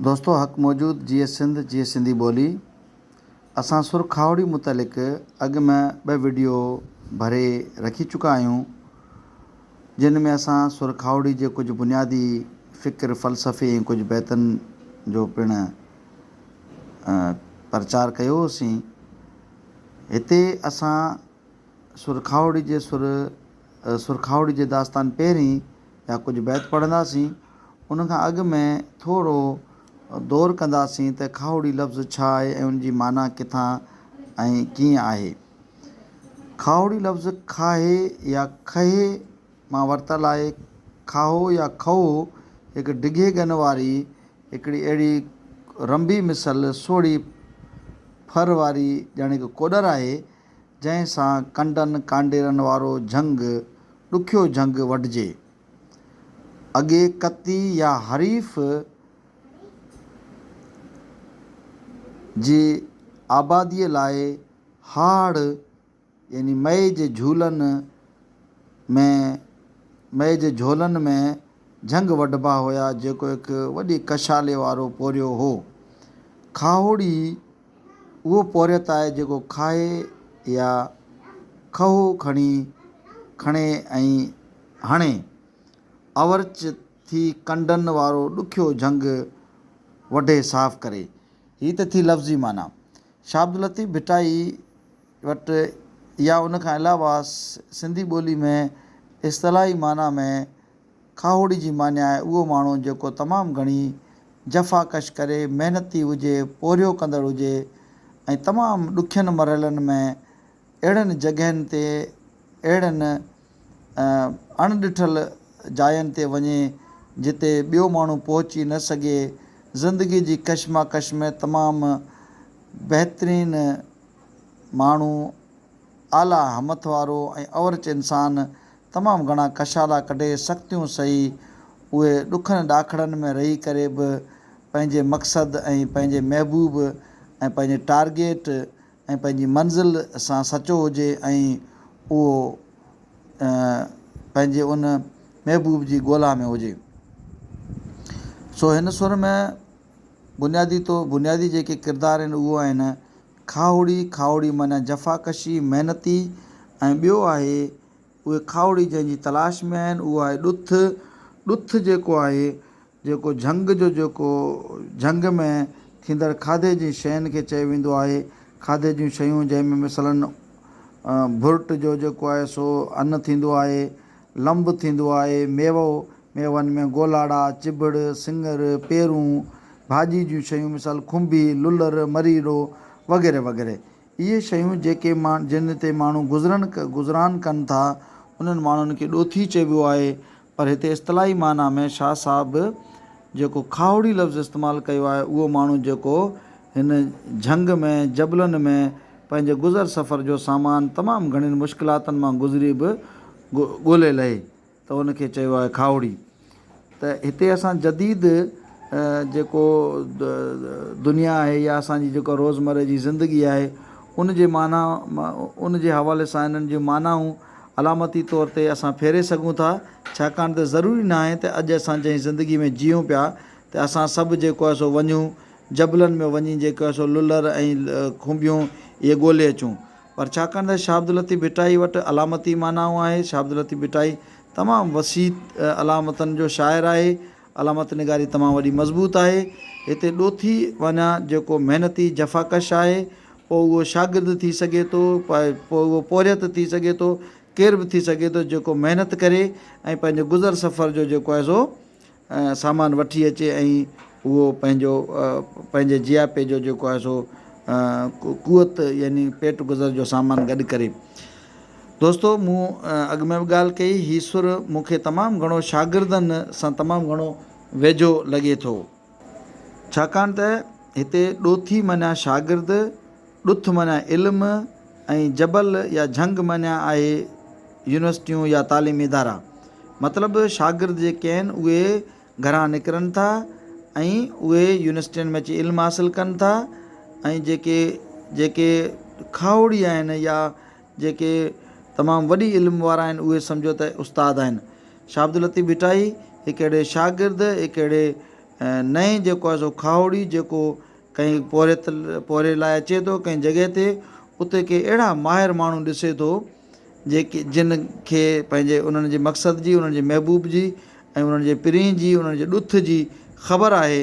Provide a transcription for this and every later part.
دوستو حق موجود جيئي سنڌ جيئي سنڌي ٻولي اسان سر کاهوڙي متعلق اڳ ۾ ٻه وڊيو ڀري رکي چڪا آهيون جن ۾ اسان سر کاهوڙي جي ڪجهه بنيادي فڪر فلسفي ۽ ڪجهه بيتن جو پڻ پرچار ڪيو هوسين هتي اسان سر کاهوڙي جي سر سر کاهوڙي جي داستان پهرين يا ڪجهه بيت پڙهنداسين، ان کان اڳ ۾ ٿورو دور ڪنداسين ته کاهوڙي لفظ ڇا آهي ۽ ان جي معنيٰ ڪٿان ۽ ڪيئن آهي. کاهوڙي لفظ کاهي يا کهي مان ورتل آهي. کاهو يا کهو هڪ ڊگهي ڳن واري هڪڙي اهڙي رنبي مثل سوڙهي ڦر واري ڄڻ هڪ ڪوڏر آهي، جنهن سان ڪنڊن ڪانڊيرن وارو جهنگ، ڏکيو جهنگ وڍجي. اڳي ڪتي يا حريف جي آباديء لاء هاڙ يعني مئي جي جهولن ۾ مئي جي جهولن ۾ جهنگ وڍبا هيا، جيڪو هڪ وڏي ڪشالي وارو پورهيو هو. کاهوڙي اهو پورهيت آهي جيڪو کاهي يا کهو کڻي کڻي ۽ هڻي، اورچ ٿي ڪنڊن وارو ڏکيو جهنگ وڍي صاف ڪري. هي ته ٿي لفظي معنيٰ. شاهه عبداللطيف ڀٽائي وٽ يا ان کان علاوه سنڌي ٻولي ۾ اصطلاحي معنيٰ ۾ کاهوڙي جي معنيٰ آهي اهو ماڻهو جيڪو تمام گهڻي جفاڪش ڪري، محنتي هجي، پورهيو ڪندڙ هجي ۽ تمام ڏکين مرحلن ۾ اهڙن جڳهين تي اهڙن اڻ ڏٺل جاين تي وڃي جتي ٻيو ماڻهو پهچي نه سگهي، زندگي جي ڪشماڪش ۾ تمام بهترين ماڻهو اعليٰ همٿ وارو ۽ اورچ انسان تمام گهڻا ڪشالا ڪڍي سختيون سهي اهي ڏکن ڏاکڙن ۾ رهي ڪري به پنهنجي مقصد ۽ پنهنجي محبوب ۽ پنهنجي ٽارگيٽ ۽ پنهنجي منزل سان سچو هجي ۽ اهو پنهنجي ان محبوب جي ڳولا ۾ هجي. سو هن سر ۾ بنيادي طور بنيادي جيڪي ڪردار آهن اهو آهن کاهوڙي، کاهوڙي معنيٰ جفاڪشي، محنتي ۽ ٻيو آهي اهي کاهوڙي جنهن جي تلاش ۾ آهن اهو آهي ڏٿ، ڏٿ جيڪو آهي جيڪو جهنگ جو جيڪو جهنگ ۾ ٿيندڙ کاڌي جي شين کي چيو ويندو آهي، کاڌي جون شيون جنهن ۾ مثلاً ڀرٽ جو جيڪو آهي سو ان ٿيندو آهي، لنب ٿيندو آهي، ميوو، ميون ۾ گولاڙا، چڀڙ، سڱر، پيرون، ڀاڄي جون شيون مثال کنڀي، للر، مريڙو وغيره وغيره. اهي شيون جيڪي جن تي ماڻهو گذرن گذران ڪن ٿا، انهن ماڻهن کي ڏوٿي چئبو آهي، پر هتي اصطلاحي معنيٰ ۾ شاهه صاحب جيڪو کاهوڙي لفظ استعمال ڪيو آهي، اهو ماڻهو جيڪو هن جهنگ ۾، جبلن ۾ پنهنجي گذر سفر جو سامان تمام گهڻين مشڪلاتن مان گذري به ڳولي لهي. ته ان کي چيو آهي کاهوڙي ته هتي اسان جديد جيڪو دنيا آهي يا اسان جي جيڪا روزمره جي زندگي آهي ان جي معنيٰ ان جي حوالي سان انهن جون معنائون علامتي طور تي اسان ڦيري سگهون ٿا ڇاڪاڻ ته ضروري ناهي ته اڄ اسان جنهن زندگي ۾ جيئون پيا ته اسان سڀ جيڪو آهي سو وڃون جبلن ۾ وڃي جيڪو آهي سو للر ۽ کنڀيون اهي ڳولي اچون پر ڇاڪاڻ ته شاهه عبداللطيف ڀٽائي وٽ علامتي معنائون آهي، شاهه عبداللطيف ڀٽائي تمام وسيع علامتن جو شاعر آهي، علامت نگاري تمام وڏي مضبوط آهي، هتي ڏوٿي وڃان جيڪو محنتي جفاڪش آهي، پوء اهو شاگرد ٿي سگهي ٿو، پوء اهو پورهيت ٿي سگهي ٿو، ڪير به ٿي سگهي ٿو جيڪو محنت ڪري ۽ پنهنجو گذر سفر جو جيڪو آهي سو سامان وٺي اچي ۽ اهو پنهنجو پنهنجي جياپي جو جيڪو آهي سو قوت يعني پيٽ گذر جو سامان گڏ ڪري. دوستو مون اڳ ۾ به ڳالهه ڪئي هي سر مون کي تمام گهڻو شاگردن سان تمام گهڻو ويجهو لڳي ٿو. ڇاڪاڻ ته هتي ڏوٿي معنيٰ شاگرد، ڏٿ معنيٰ علم ۽ جبل يا جهنگ معنيٰ آهي يونيورسٽيون يا تعليمي ادارا. مطلب شاگرد جيڪي آهن اهي گهران نڪرن ٿا ۽ اهي يونيورسٽين ۾ اچي علم حاصل ڪن ٿا ۽ جيڪي جيڪي کاهوڙي آهن يا جيڪي تمام وڏي علم وارا آهن اهي سمجهو ته استاد آهن. شاهه عبداللطيف ڀٽائي هڪ اهڙي شاگرد هڪ اهڙي نئين جيڪو آهي سو کاهوڙي جيڪو ڪنهن پورهيت پورهيي لاء اچي ٿو ڪنهن جڳهه تي اتي ڪي اهڙا ماهر ماڻهو ڏسي ٿو جيڪي جن کي پنهنجي انهن جي مقصد جي انهن جي محبوب جي ۽ انهن جي پرين جي انهن جي ڏٿ جي خبر آهي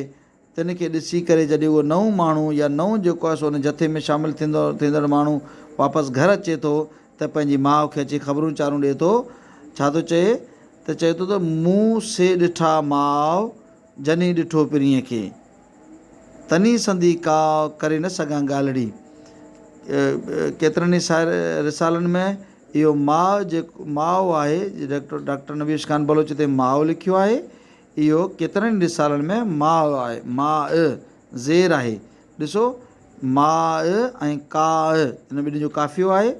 تن کي ڏسي ڪري جڏهن اهو نئون ماڻهو يا نئون جيڪو آهي سو ان جٿي ۾ شامل ٿيندو ٿيندڙ ماڻهو واپس گهر اچي ٿو ته پنهنجي ماء کي اچي خبرون چارون ڏئي ٿو ڇا ٿو چئي ته چئي ٿو ته مون سي ڏٺا ماء جني ڏٺو پرينء کي تني سندي ڪاء ڪري نه سگهان ڳالهڙي. ڪيترن ئي رسالن ۾ اهو ماء جيڪو ماء آهي ڊاڪٽر نبي بخش خان بلوچ هتي ماء لکيو آهي اهو ڪيترن ئي رسالن ۾ ماء آهي ماء زير آهي ڏسو ماء ۽ ڪاء ان ٻنهي جو قافيو آهي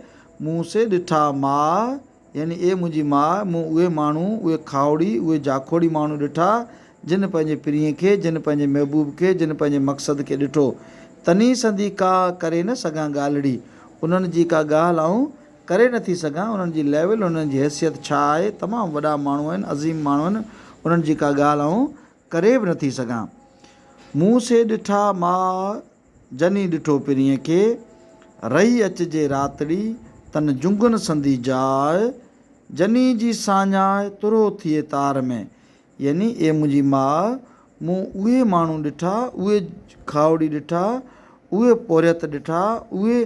مون سي ڏٺا ماء يعني اي منهنجي ماء! مون اهي ماڻهو، اهي کاهوڙي، اهي جاکوڙي ماڻهو ڏٺا، جن پنهنجي پرينء کي، جن پنهنجي محبوب کي، جن پنهنجي مقصد کي ڏٺو. تني سندي ڪا ڪري نه سگهان ڳالهڙي. انهن جي ڪا ڳالهه آئون ڪري نه ٿي سگهان. انهن جي ليول، انهن جي حيثيت ڇا آهي؟ تمام وڏا ماڻهو آهن، عظيم ماڻهو آهن، انهن جي ڪا ڳالهه آئون ڪري به نه ٿي سگهان. مون سي ڏٺا ماء، جني ڏٺو پرينء کي، رهي اچجي راتڙي، تن جنگن سندي جاء، جني جي ساڃاء، ترهو ٿئي تار ۾. يعني اي منهنجي ماء، مون اهي ماڻهو ڏٺا، اهي کاهوڙي ڏٺا، اهي پورهيت ڏٺا، اهي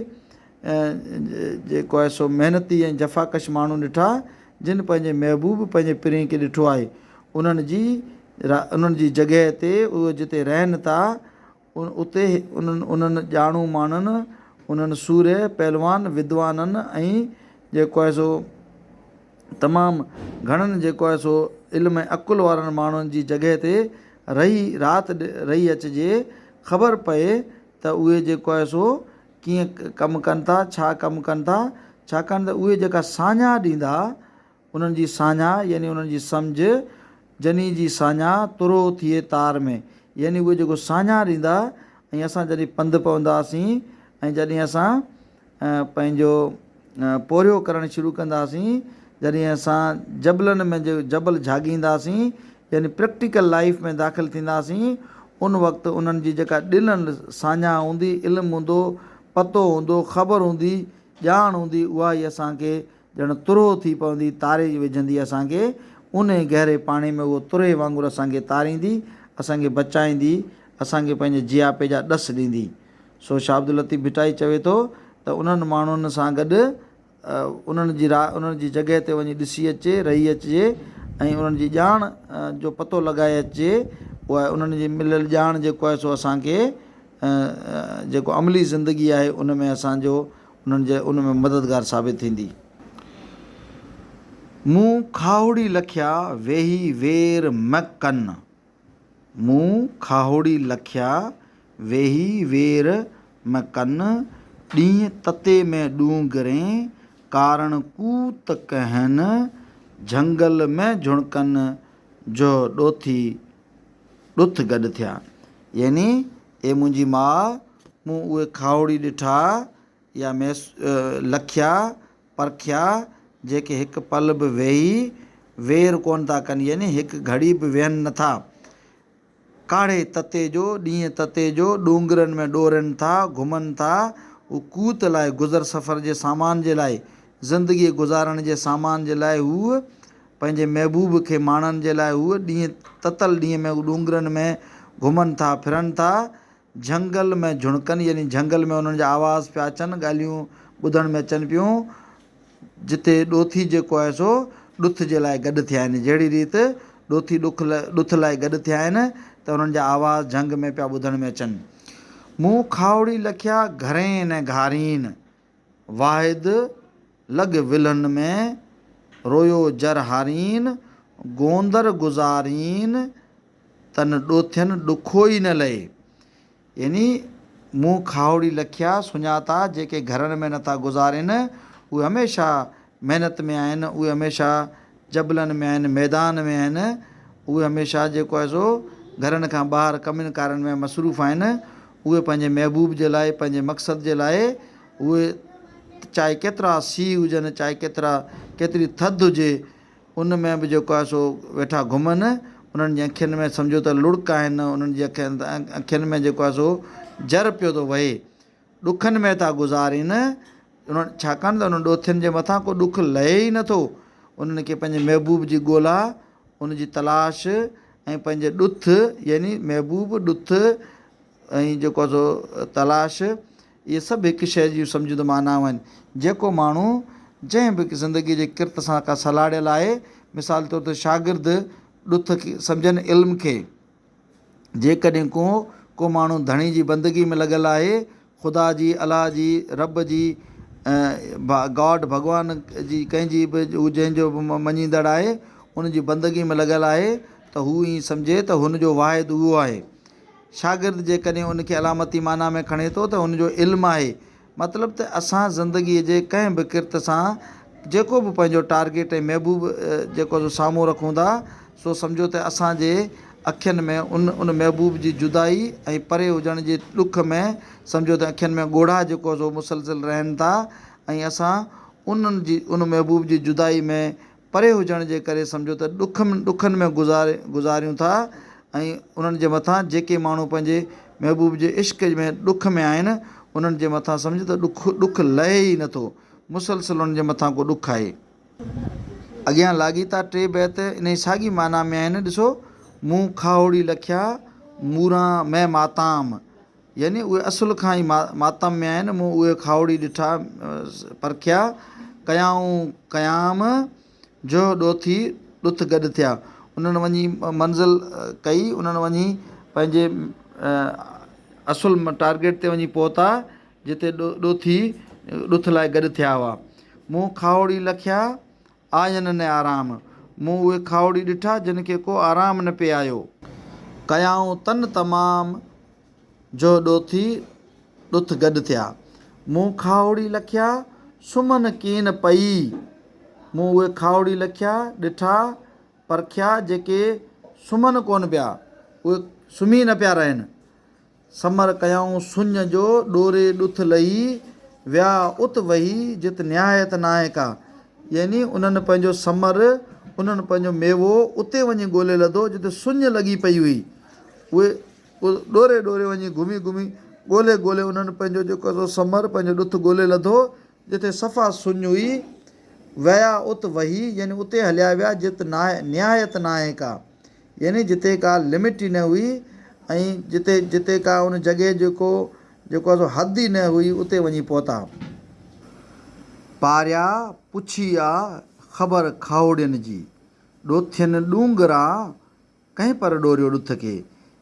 جيڪو آهي سو محنتي ۽ جفاڪش ماڻهو ڏٺا، جن پنهنجي محبوب، پنهنجي پرينء کي ڏٺو آهي. انهن جي انهن جي جڳهه تي، اهي جتي رهن ٿا، اتي انهن انهن ڄاڻو ماڻهن، انهن سورهيه، پهلوان، ودوانن ۽ جيڪو آهي سو تمام گهڻن جيڪو آهي سو علم ۽ عقل وارن ماڻهن جي جڳهه تي رهي رات رهي اچجي، خبر پئي ته اهي جيڪو آهي سو ڪيئن ڪم ڪن ٿا، ڇا ڪم ڪن ٿا، ڇاڪاڻ ته اهي جيڪا ساڃاهه ڏيندا، انهن جي ساڃاهه يعني انهن جي سمجهه، جني جي ساڃاهه ترهو ٿئي تار ۾، يعني اهي جيڪو ساڃاهه ڏيندا ۽ اسان جڏهن پنڌ پونداسين ۽ جڏهن اسان پنهنجو پورهيو ڪرڻ شروع ڪنداسين، جڏهن اسان جبلن ۾ جبل جهاڳينداسين يعني پريڪٽيڪل لائيف ۾ داخل ٿينداسين، ان وقت انهن جي جيڪا ڏنل ساڃاهه هوندي، علم هوندو، پتو هوندو، خبر هوندي، ڄاڻ هوندي، اها ئي اسان کي ڄڻ ترهو ٿي پوندي، تاري وجهندي اسان کي، اونهي گهري پاڻي ۾ اهو ترهي وانگر اسان کي تاريندي، اسان کي بچائيندي، اسان کي پنهنجي جياپي جا ڏس ڏيندي. سو شاهه عبداللطيف ڀٽائي چوي ٿو ته انهن ماڻهن سان گڏ انهن جي راء انهن جي جڳهه تي وڃي ڏسي اچجي، رهي اچجي ۽ انهن جي ڄاڻ جو پتو لڳائي اچجي، اها انهن جي مليل ڄاڻ جيڪو آهي سو اسان کي جيڪو عملي زندگي آهي ان ۾ اسان جو انهن جي ان ۾ مددگار ثابت ٿيندي. مون کاهوڙي لکيا ويهي وير م ڪن. مون کاهوڙي لکيا ويهي وير م ڪن. ڏينهن تتي ۾ ڏونگرين ڪارڻ ڪوت ڪهن. جهنگل ۾ جهڻڪن جوهه ڏوٿي ڏٿ گڏ ٿيا. يعني اي منهنجي ماء! مون اهي کاهوڙي ڏٺا يا لکيا، پرکيا، جيڪي هڪ پل به ويهي وير ڪونه ٿا ڪن يعني هڪ گهڙي به ويهن نه ٿا. ڪاڙهي تتي جو، ڏينهن تتي جو، ڏونگرن ۾ ڏورين ٿا، گهمن ٿا، هو قوت لاء، گذر سفر جي سامان جي لاء، زندگيء گذارڻ جي سامان جي لاء هو پنهنجي محبوب کي ماڻڻ جي لاء هو ڏينهن تتل ڏينهن ۾ هو ڏونگرن ۾ گهمن ٿا ڦرن ٿا، جهنگل ۾ جهڻڪن يعني جهنگل ۾ انهن جا آواز پيا اچن، ڳالهيون ٻڌڻ ۾ اچن پيون، جتي ڏوٿي جيڪو آهي سو ڏٿ جي لاء گڏ ٿيا آهن، جهڙي ريت ڏوٿي ڏٿ لاء گڏ ٿيا آهن ته انهن جا آواز جهنگ ۾ پيا ٻڌڻ ۾ اچن. مون کاهوڙي لکيا گهرين ۽ گهارين. واحد لڳ ولهن ۾، رويو جر هارين، گوندر گذارين، تن ڏوٿين ڏکو ئي نه لهي. يعني مون کاهوڙي لکيا، سڃاتا، جيڪي گهرن ۾ نٿا گذارين، اهي هميشه محنت ۾ آهن، اهي هميشه جبلن ۾ آهن، ميدان ۾ آهن، اهي هميشه جيڪو آهي سو گهرن کان ٻاهر ڪمين ڪارين ۾ مصروف آهن، اهي پنهنجي محبوب جي لاء، پنهنجي مقصد جي لاء اهي چاهي ڪيترا سيء هجن، چاهي ڪيترا ڪيتري ٿڌ هجي، ان ۾ به جيڪو آهي سو ويٺا گهمن، انهن جي اکين ۾ سمجهو ته لڙڪ آهن، انهن جي اکين ۾ جيڪو آهي سو جر پيو ٿو وهي، ڏکن ۾ ٿا گذارين، انهن ڇاڪاڻ ته انهن ڏوٿين جي مٿان ڪو ڏک لهي ئي نٿو، انهن کي پنهنجي محبوب جي ڳولا، ان جي تلاش ۽ پنهنجي ڏٿ يعني محبوب، ڏٿ ۽ جيڪو آهي سو تلاش اهي سڀ هڪ شيء جون سمجهه ته معنائون آهن. جيڪو ماڻهو جنهن به زندگيء جي ڪرت سان ڪا سلهاڙيل آهي، مثال طور ته شاگرد ڏٿ کي سمجهن علم کي. جيڪڏهن ڪو ڪو ماڻهو ڌڻي جي بندگي ۾ لڳل آهي، خدا جي، الله جي، رب جي، گاڊ، ڀڳوان، جي ڪنهن جي به هو جنهن جو به مڃيندڙ آهي، ان جي بندگي ۾ لڳل آهي ته هو ائين سمجهي ته هن جو واحد اهو آهي. شاگرد جيڪڏهن ان کي علامتي معنيٰ ۾ کڻي ٿو ته ان جو علم آهي. مطلب ته اسان زندگيء جي ڪنهن به ڪرت سان جيڪو به پنهنجو ٽارگيٽ ۽ محبوب جيڪو سو سامهون رکون ٿا سو سمجهو ته اسان جي اکين ۾ ان ان محبوب جي جدائي ۽ پري هجڻ جي ڏک ۾ سمجهو ته اکين ۾ ڳوڙها جيڪو سو مسلسل رهن ٿا ۽ اسان انهن جي ان محبوب جي جدائي ۾ پري هجڻ جي ڪري سمجهو ته ڏک ڏکن ۾ گذاري گذاريون ٿا ۽ انهن جي مٿان جيڪي ماڻهو پنهنجي محبوب جي عشق ۾ ڏک ۾ آهن انهن جي مٿان سمجهه ته ڏک ڏک لهي ئي نٿو مسلسل انهن جي مٿان ڪو ڏک آهي. اڳيان لاڳيتا ٽي بيت انهي ساڳي معنيٰ ۾ آهن ڏسو، مون کاهوڙي لکيا، موران مين ماتام. يعني اهي اصل کان ئي ماتم ۾ آهن، مون اهي کاهوڙي ڏٺا، پرکيا، ڪيائون قيام، جوهه ڏوٿي ڏٿ گڏ ٿيا. انهن وڃي منزل ڪئي، انهن وڃي پنهنجي اصل ٽارگيٽ تي وڃي پهتا، جتي ڏوٿي ڏٿ لاء گڏ ٿيا هئا. مون کاهوڙي لکيا، آين نه آرام. مون اهي کاهوڙي ڏٺا، جن کي ڪو آرام نه پئي آيو. ڪيائون تن تمام، جو ڏوٿي ڏٿ گڏ ٿيا. مون کاهوڙي لکيا، سمهن ڪين پئي. مون اهي کاهوڙي لکيا، ڏٺا، پرکيا، جيڪي سمهن ڪونه پيا، اهي سمهي نه پيا رهن. سمر ڪيائون سڃ جو، ڏوري ڏٿ لهي، ويا ات وهي، جت نهايت ناهي ڪا. يعني انهن پنهنجو سمر، انهن پنهنجو ميوو اتي وڃي ڳولي لڌو، جتي سڃ لڳي پئي هئي. اهي ڏوري ڏوري وڃي گهمي گهمي، ڳولي ڳولي انهن پنهنجو جيڪو سو سمر، پنهنجو ڏٿ ڳولي لڌو، جتي صفا سڃ هئي. ويا ات وهي، يعني اتي هليا ويا، جت نهايت ناهي ڪا. يعني جتي ڪا لمٽ ئي نه هئي ۽ جتي جتي ڪا ان جڳهه جو ڪو جيڪو آهي سو حد ئي نه هئي اتي وڃي پهتا. پاريا پڇي آ خبر کاهوڙين جي، ڏوٿين ڏونگرا ڪنهن پر ڏوريو ڏٿ کي.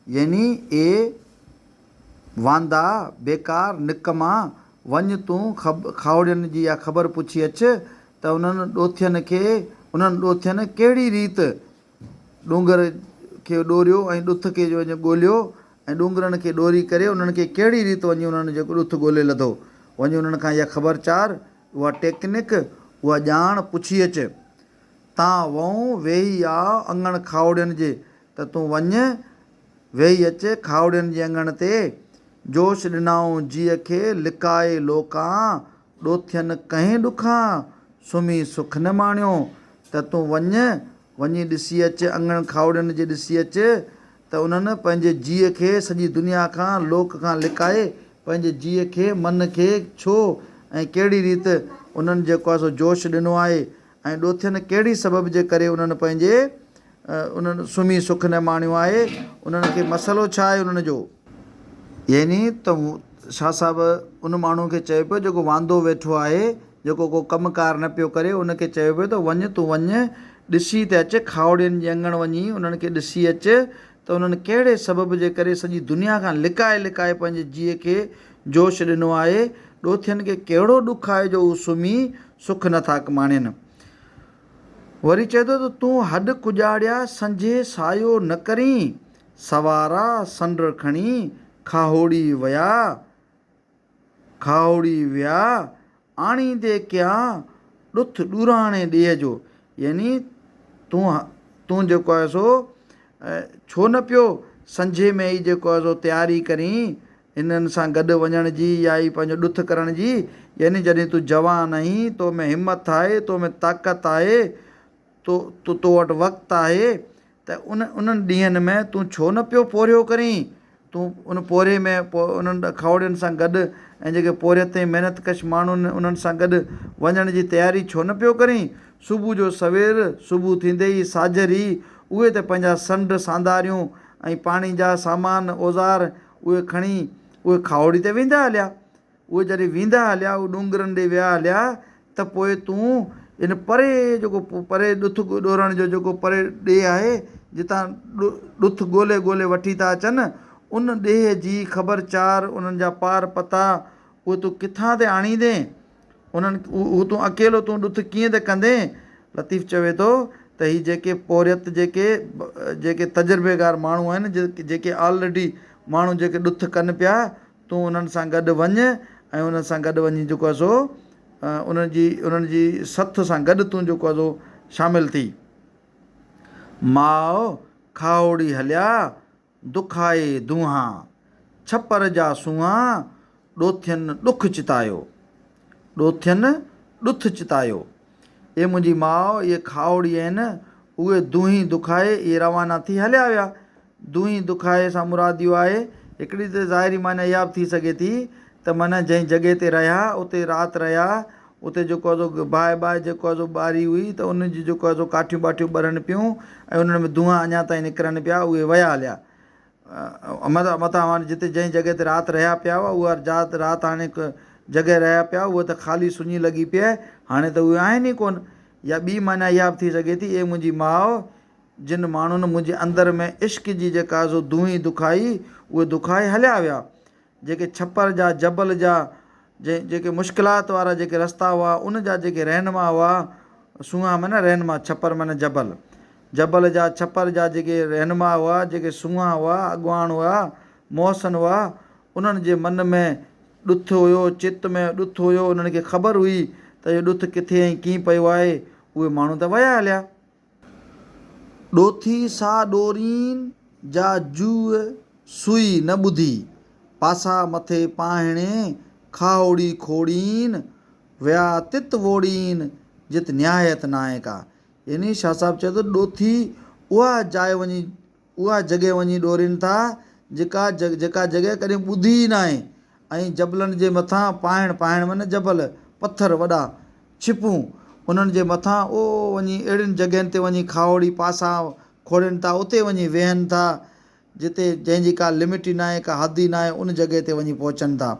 يعني اي واندا، بيڪار، نڪما، وڃ تون کاهوڙين جي اها خبر پڇي اچ ته انهن ڏوٿين کي انهن ڏوٿين ڪهڙي ريت ڏونگر کي ڏوريو ۽ ڏٿ کي وڃي ڳوليو ۽ ڏونگرن کي ڏوري ڪري انهن کي ڪهڙي ريت وڃي انهن جيڪو ڏٿ ڳولي لڌو. وڃي انهن کان اها خبر چار، اها ٽيڪنڪ، اها ڄاڻ پڇي اچ. تان وئون ويهي آء اڱڻ کاهوڙين جي ته تون وڃ ويهي اچ کاهوڙين جي اڱڻ تي. جوش ڏنائون جيء کي لڪائي لوڪان ڏوٿين ڪنهن ڏکان، سمهي سک نه ماڻيو، ته تون وڃ، وڃي ڏسي اچ، اڱڻ کاهوڙين جي ڏسي اچ، ته انهن پنهنجي جيء کي سڄي دنيا کان، لوڪ کان لڪائي، پنهنجي جيء کي، من کي، ڇو ۽ ڪهڙي ريت انهن جيڪو آهي سو جوش ڏنو آهي ۽ ڏوٿين ڪهڙي سبب جي ڪري انهن پنهنجي انهن سمهي سک نه ماڻيو آهي، انهن کي مسئلو ڇا آهي انهن جو؟ يعني ته شاهه صاحب ان ماڻهوء کي چئي پيو جيڪو واندو ويٺو آهي، جيڪو ڪو ڪم ڪار نه پيو ڪري، ان کي چئي پيو ته وڃ تون وڃ ڏسي ته اچ، کاهوڙين جي اڱڻ وڃي انهن کي ڏسي اچ ته انهن ڪهڙي سبب جي ڪري سڄي دنيا کان لڪائي لڪائي پنهنجي جيء کي جوش ڏنو آهي، ڏوٿين کي ڪهڙو ڏک آهي جو هو سمهي سک نه ٿا ماڻين. وري چئي ٿو ته تون هڏ ڪڄاڙيا سنجهي سايو نه ڪرين، سوارا سنڊ کڻي کاهوڙي ويا، کاهوڙي ويا، آڻيندي ڪيان ڏٿ ڏوراڻي ڏيهه جو، يعني تون تون جيڪو آهي سو ڇو نه پيو سنجهي ۾ ئي جيڪو آهي سو تياري ڪرين انهن سان گڏ وڃڻ جي يا ئي پنهنجو ڏٿ ڪرڻ جي، يعني جڏهن تون جوان آهين، تو ۾ همٿ آهي، تو ۾ طاقت آهي، تو تو وٽ وقت آهي ته ان انهن ڏينهن ۾ تون ڇو نه پيو پورهيو ڪرين؟ تون ان پورهيي ۾ انهن کاهوڙين سان گڏ ۽ جيڪي پورهيت ۽ محنت ڪش ماڻهو آهن انهن سان گڏ وڃڻ جي تياري ڇو نه پيو ڪرين؟ صبح جو سوير، صبح ٿيندي ئي ساجهر ئي اهي ته پنهنجا سنڍ سانداريون ۽ پاڻي جا سامان، اوزار، اهي کڻي اهي کاهوڙي تي ويندا هليا. اهي جڏهن ويندا هليا، اهي ڏونگرن ڏي ويا هليا ته پوء تون ان پري جيڪو پري ڏٿ ڏورڻ جو جيڪو پري ڏيهه آهي، جتان ڏٿ ڳولي ڳولي وٺي ٿا اچن، ان ڏيهه جي خبر چار، انهن جا پار پتا، اهي تون ڪٿان تي آڻيندين؟ انهن اهو تون اڪيلو تون ڏٿ ڪيئن ته ڪندين؟ لطيف چوي ٿو ته هي جيڪي پورهيت جيڪي جيڪي تجربيگار ماڻهو آهن، جيڪي آلريڊي ماڻهو جيڪي ڏٿ ڪن پيا، تون انهن سان گڏ وڃ ۽ انهن سان گڏ وڃي جيڪو آهي سو انهن جي انهن جي سٿ سان گڏ تون جيڪو آهي سو شامل ٿي. ماء کاهوڙي هليا، دکائي دونهان، ڇپر جا سونهان، ڏوٿين ڏک چتايو. ڏوٿين ڏٿ چتايو. اي منهنجي ماء، اهي کاهوڙي آهن، اهي دونهين دکائي اهي روانا ٿي هليا ويا. دونهين دکائي سان مراد اهو آهي، هڪڙي ته ظاهري معنيٰ اها به ٿي سگهي ٿي ته معنيٰ جنهن جڳهه تي رهيا، اتي رات رهيا، اتي جيڪو آهي سو باهه باهه جيڪو آهي سو ٻاري هئي ته ان جون جيڪو آهي سو ڪاٺيون ٻاٺيون ٻرن پيون ۽ انهن ۾ دونهان اڃا تائين نڪرن پيا، اهي ويا هليا. متان هاڻي جتي جنهن جڳهه تي رات رهيا پيا هئا، اها جاء رات هاڻي جڳهه رهيا پيا هئا، اها ته خالي سڃي لڳي پئي آهي، هاڻي ته اهي آهن ئي ڪونه. يا ٻي معنيٰ اها به ٿي سگهي ٿي، اي منهنجي ماء! جن ماڻهن منهنجي اندر ۾ عشق جي جيڪا سو دونهين دکائي، اهي دکائي هليا ويا. جيڪي ڇپر جا، جبل جا، جيڪي مشڪلات وارا جيڪي رستا هئا، ان جا جيڪي رهنما هئا، سونهان معنيٰ رهنما، ڇپر معنيٰ جبل. جبل جا، ڇپر جا جيڪي رهنما هئا، جيڪي سونهان هئا، اڳواڻ هئا، محسن هئا، انهن جي من ۾ ڏٿ هيو، چت ۾ ڏٿ هيو، انهن کي خبر هئي ته اهو ڏٿ ڪٿي ۽ ڪيئن پيو آهي، اهي ماڻهو ته ويا هليا. ڏوٿي سا ڏورين، جا جوء سوئي نه ٻڌي. پاسا مٿي پاهڻي، کاهوڙي کوڙين، ويا تت ووڙين، جت نهايت ناهي ڪا. يعني شاهه صاحب چئي ٿو ڏوٿي اها جاء وڃي اها جڳهه وڃي ڏورين ٿا جيڪا جيڪا جڳهه ڪڏهن ٻڌي ئي ناهي ۽ جبلن جي مٿان پاهڻ، پاهڻ معنيٰ جبل، پٿر وڏا، ڇپون، انهن جي مٿان او وڃي اهڙين جڳهين تي وڃي کاهوڙي پاسا کوڙين ٿا اتي وڃي ويهن ٿا جتي جنهن جي ڪا لمٽ ئي ناهي ڪا حد ئي ناهي ان جڳهه تي وڃي پهچن ٿا.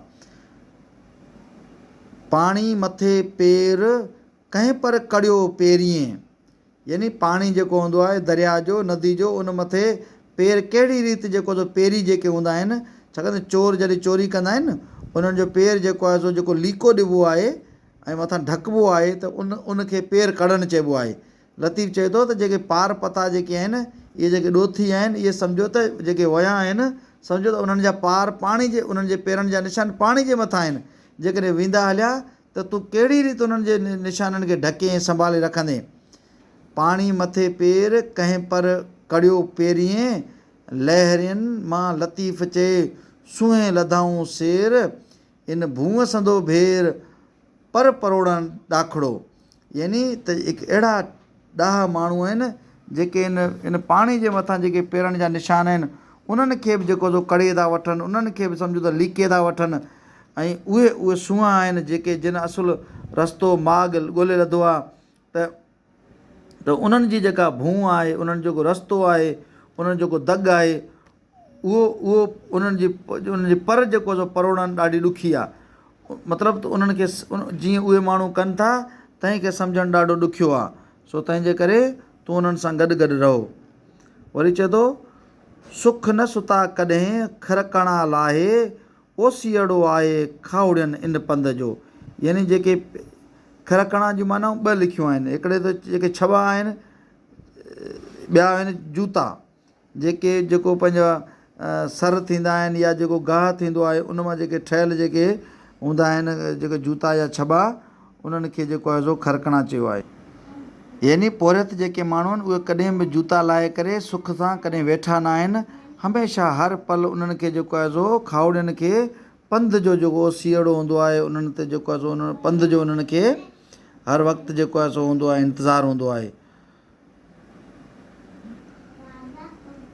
پاڻي مٿي پير ڪنهن پر ڪڙيو پيريين يعني پاڻي جيڪو هوندو آهي درياء جو، ندي جو، ان مٿي پير ڪهڙي ريت جيڪو سو پيري جيڪي هوندا آهن، ڇاڪاڻ ته چور جڏهن چوري ڪندا آهن نه انهن جو پير جيڪو آهي سو جيڪو ليڪو ڏبو آهي ۽ مٿان ڍڪبو آهي ته ان ان کي پير ڪڙڻ چئبو آهي. لطيف چئي ٿو ته جيڪي پار پتا جيڪي آهن اهي جيڪي ڏوٿي آهن اهي سمجهو ته جيڪي ويا آهن سمجهو ته انهن جا پار پاڻي جي انهن جي پيرن جا نشان پاڻي جي مٿان آهن جيڪڏهن ويندا هليا ته تون ڪهڙي ريت انهن جي نشانن کي ڍڪي ۽ سنڀالي رکندين؟ پاڻي مٿي پير، ڪنهن پر ڪڙيو پيريين، لهرين مان لطيف چئي، سونهين لڌائون سير، ان ڀونء سندو ڀير، پر پروڙڻ ڏاکڙو. يعني ته هڪ اهڙا ڏاها ماڻهو آهن جيڪي ان ان پاڻي جي مٿان جيڪي پيرن جا نشان آهن انهن کي به جيڪو سو ڪڙي ٿا وٺن انهن کي به سمجهو ته ليڪي ٿا وٺن ۽ اهي اهي سونهان آهن جيڪي جن اصل رستو ماڳ ڳولي لڌو آهي ته ته انهن جي جيڪا ڀونء آهي انهن جو جيڪو رستو آهي انهن جو جيڪو دڳ آهي اهو اهو انهن جي انهن جي پر جيڪو سو پروڙڻ ڏاڍي ڏکي آهي مطلب ته انهن کي جيئن اهي ماڻهو ڪن ٿا تنهن کي سمجهڻ ڏاڍو ڏکيو آهي سو تنهن جي ڪري تون انهن سان گڏ گڏ رهو وري چئي ٿو سک نه ستا ڪڏهن کرڪڻا لاهي اوسيئڙو آهي کاهوڙين ان پنڌ جو يعني جيڪي کرڪڻا جون معنائون ٻه لکيون آهن هڪڙي ته جيڪي ڇٻا آهن ٻيا آهن جوتا جيڪي جيڪو پنهنجا سر ٿيندا آهن يا جيڪو گاهه ٿيندو آهي ان مان جيڪي ٺهيل جيڪي هوندا آهن جيڪي جوتا يا ڇٻا انهن کي جيڪو آهي سو کرڪڻا چيو آهي. يعني پورهيت جيڪي ماڻهو آهن اهي ڪڏهن به جوتا لاهي ڪري سک سان ڪڏهن ويٺا نه آهن هميشه هر پل انهن کي جيڪو آهي سو کاهوڙين کي پنڌ جو جيڪو سيئڙو هوندو آهي انهن تي جيڪو آهي سو پنڌ جو انهن کي هر وقت جيڪو آهي سو هوندو آهي انتظار هوندو آهي.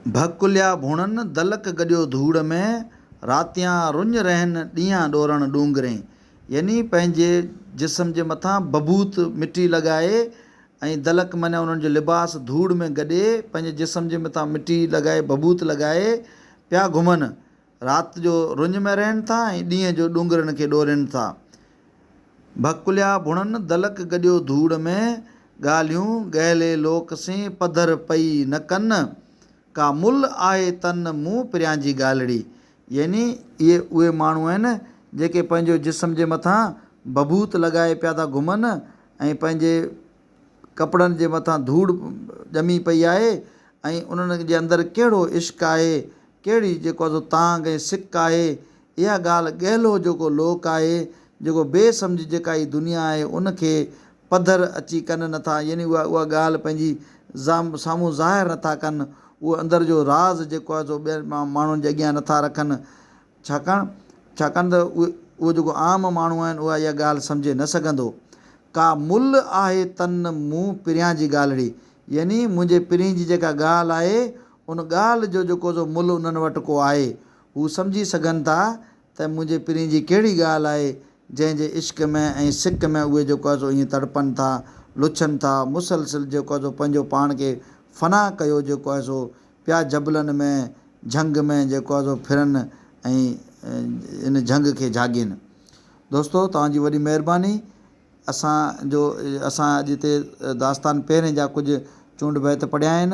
ڀڪليا ڀوڻن، دلڪ گڏيو ڌوڙ ۾، راتيان رڃ رهن، ڏينهان ڏورڻ ڏونگرين. يعني پنهنجي جسم جي مٿان ڀڀوت، مٽي، لڳائي ۽ دلڪ معنيٰ انهن جو لباس ڌوڙ ۾ گڏي پنهنجي جسم جي مٿان مٽي لڳائي ڀڀوت لڳائي پيا گهمن. رات جو رڃ ۾ رهن ٿا ۽ ڏينهن جو ڏونگرن کي ڏورين ٿا. ڀڪليا ڀڻن، دلڪ گڏيو ڌوڙ ۾، ڳالهيون ڳهلي لوڪ سين، پڌر پئي نه ڪن، ڪا مل آهي تن، مون پريان جي ڳالهڙي. يعني اهي اهي ماڻهو آهن، جيڪي پنهنجو جسم جي مٿان ڀڀوت لڳائي پيا ٿا گهمن ۽ پنهنجي ڪپڙن جي مٿان ڌوڙ ڄمي پئي آهي ۽ انهن جي اندر ڪهڙو عشق آهي، ڪهڙي جيڪو آهي سو تانگهه ۽ سڪ آهي، اها ڳالهه ڳهلو جيڪو لوڪ آهي، جيڪو بي سمجهه جيڪا هي دنيا آهي ان کي پڌر اچي ڪن نه ٿا يعني اها اها ڳالهه پنهنجي سامهون ظاهر نه ٿا ڪن، اهو اندر جو راز جيڪو آهي سو ٻين ماڻهن جي اڳيان نه ٿا رکن، ڇاڪاڻ ڇاڪاڻ ته اهو جيڪو عام ماڻهو آهن اها اها ڳالهه سمجهي نه سگهندو. ڪا مل آهي تن مون پريان جي ڳالهڙي يعني منهنجي پرين جي جيڪا ڳالهه آهي ان ڳالهه جو جيڪو سو ملهه انهن وٽ ڪو آهي. هو سمجهي سگهن ٿا ته منهنجي پرين جي ڪهڙي ڳالهه آهي جنهن جي عشق ۾ ۽ سڪ ۾ اهي جيڪو آهي سو ائين تڙپن ٿا، لڇن ٿا، مسلسل جيڪو آهي سو پنهنجو پاڻ کي فنا ڪيو جيڪو آهي سو پيا جبلن ۾ جهنگ ۾ جيڪو آهي سو ڦرن ۽ ان جهنگ کي جهاڳين. دوستو توهان جي وڏي مهرباني اسان جو اسان اڄ هتي داستان پهرين جا ڪجهه چونڊ بيت پڙهيا آهن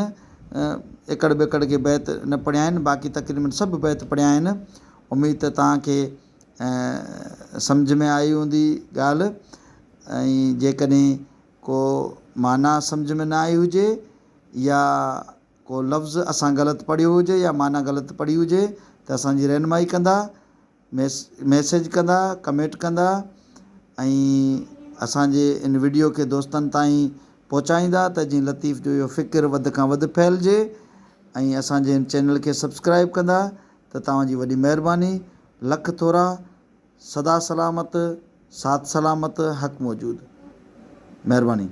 ايڪڙ ٻيڪڙ کي بيت نه پڙهيا آهن باقي تقريبن سڀ بيت پڙهيا آهن اميد ته توهان کي سمجهه ۾ آئي هوندي ڳالهه ۽ جيڪڏهن ڪو معنيٰ سمجهه ۾ نه آئي هجي يا ڪو لفظ اسان غلط پڙهيو هجي يا معنيٰ غلط پڙهي هجي ته اسان جي رهنمائي ڪندا ميسيج ڪندا ڪمينٽ ڪندا ۽ اسان جي ان وڊيو کي دوستن تائين پهچائيندا ته جيئن لطيف جو اهو فڪر وڌ کان وڌ ڦهلجي ۽ اسان جي هن چينل کي سبسڪرائب ڪندا ته توهان جي وڏي مهرباني لک ٿورا سدا سلامت ساٿ سلامت حق موجود مهرباني.